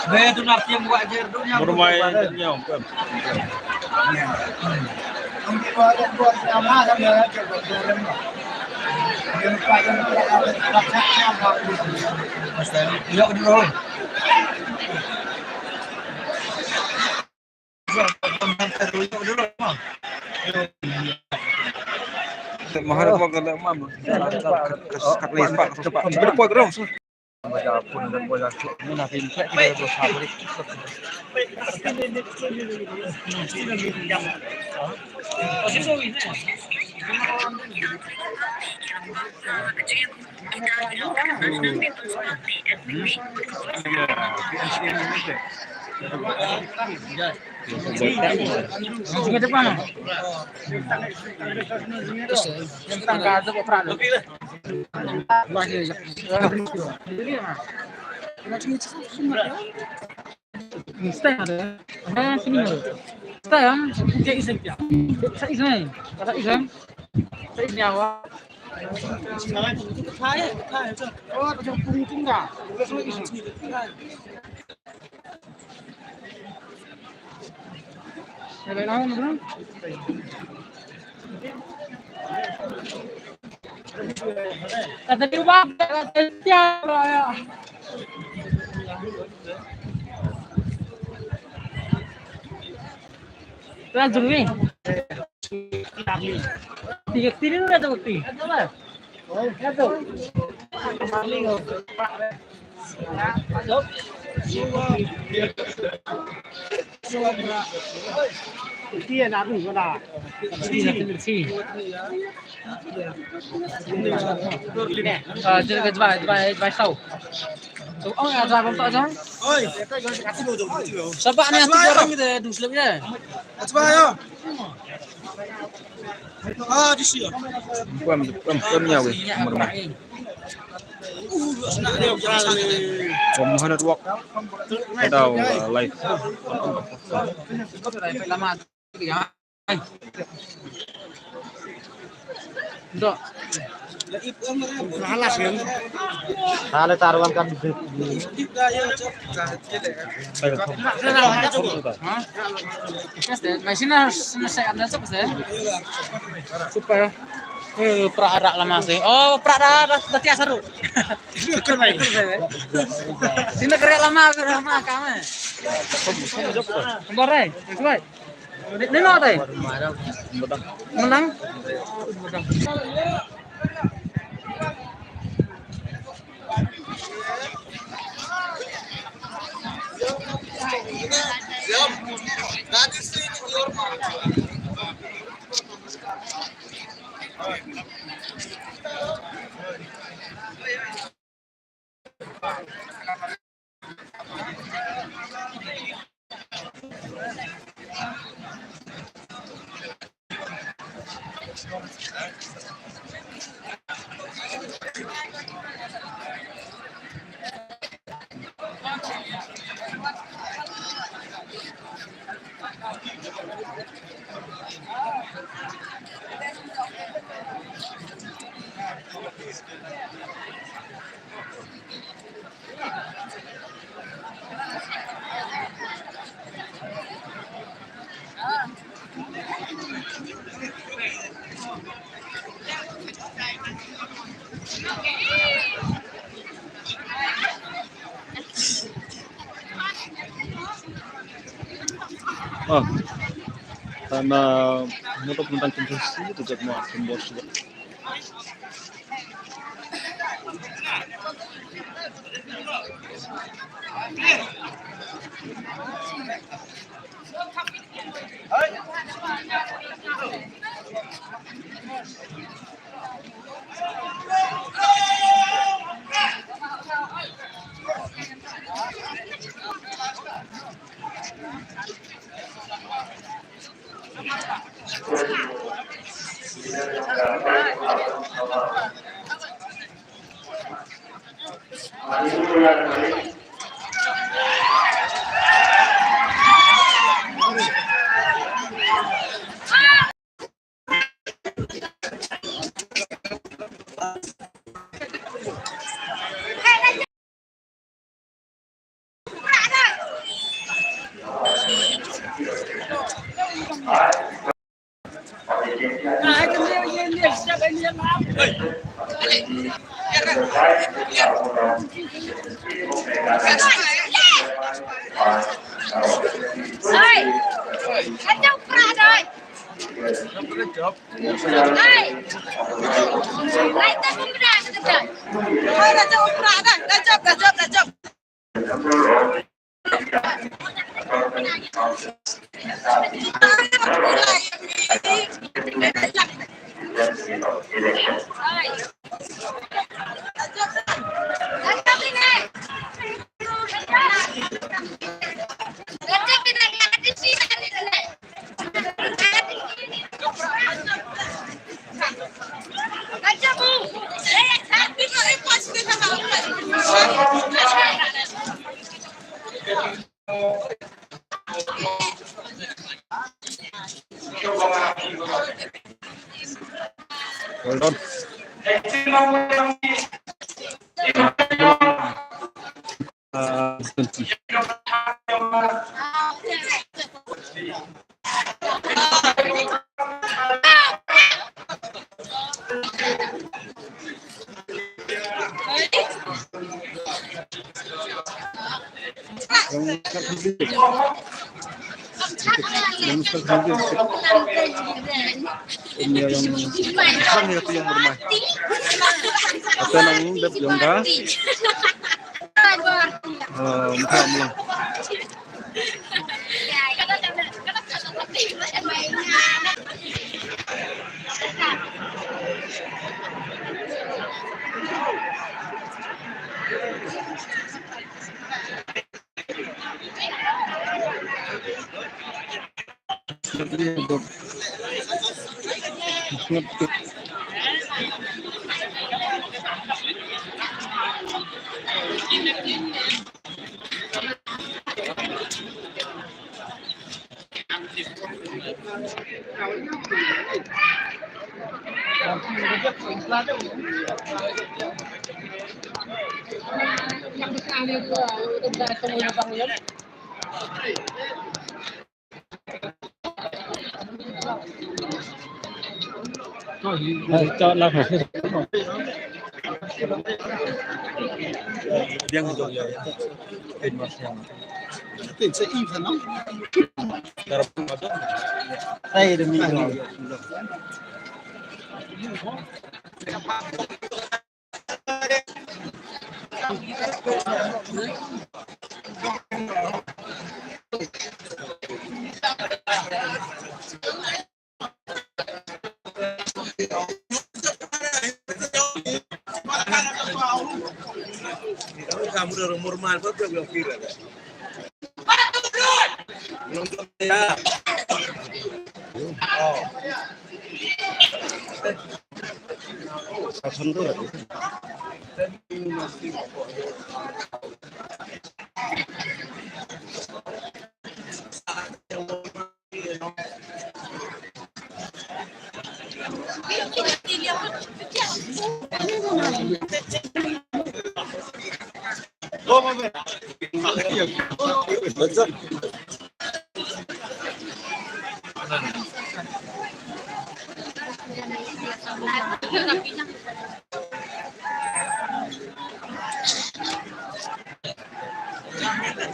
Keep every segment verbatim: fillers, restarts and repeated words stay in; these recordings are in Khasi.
Be tu nak tiang buat je tu nyam. Bermain tu nyam. Yok dulu. Mahal apa kalau mam? Kat lepak, kat lepak, kat lepak. Stay ada. Ada sini ada. Stay ah. Sa isem pia. Sa isem. Sa isem. Sa isem nyawa. Oh, ada punggung dah. Sa isem. Ada nama mana? Kata dia ubah, kata dia ya. Tuan Zulmi. Tiga kali ni dah tu. Sabak ni ati orang kita duslet ya. Pem, pem, pem nyawi. Pem Mohamed Wok. Ka dau, uh, live. Dok. Halas kan? Hala taruhan kan. Ha? Mas sina, sina saya anda cok saya. Super. Eh, pra arak lama sih. Oh, pra dah, dah, dah tias haru. Sina kerja lama, kerja lama kamu. Kembar eh, cuba. Ni, ni no tai. Menang. Ah, tana moto pun tang kumpusi tu jek mo kumbos juga. Hold on. Ah,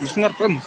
Listener pun.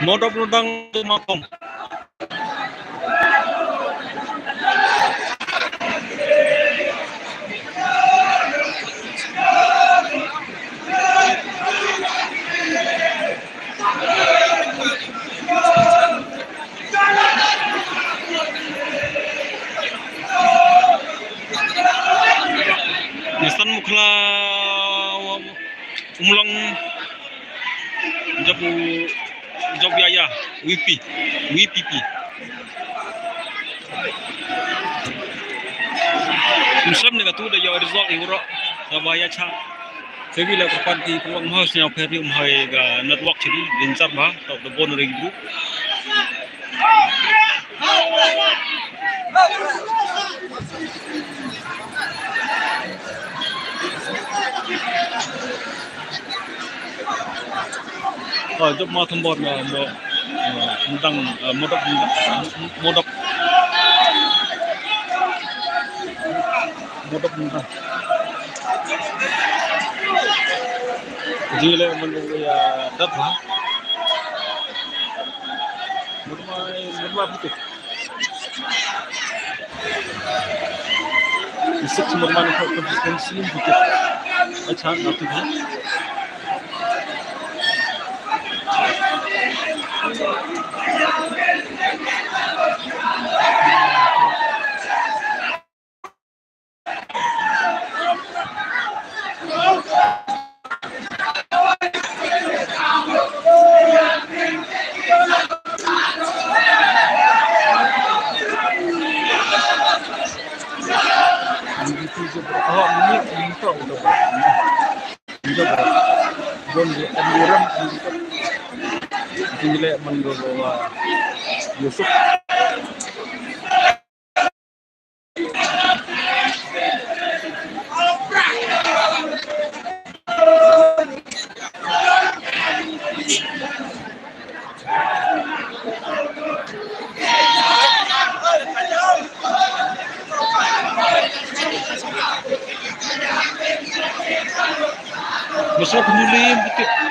Modop Lundang tu Makom. Nisan Mukhla Umlong jop u jop ya ya V P V P P. Muslim ne ka tu da ya result i uro ka ba ya cha. Sebi la ka party puang mau snya phe pi um hai ka network chili din char ba tau da bon re group. Oh, jop ma thambor ma mo, mo, mudang, eh, modok, modok. Modok mudang. Jile man ya dap ha. Modok ma, modok ma putik. Isik sumber mana kau konsistensi gitu. Acha, ngerti kan? Yusuf. Masuk dulu, betul.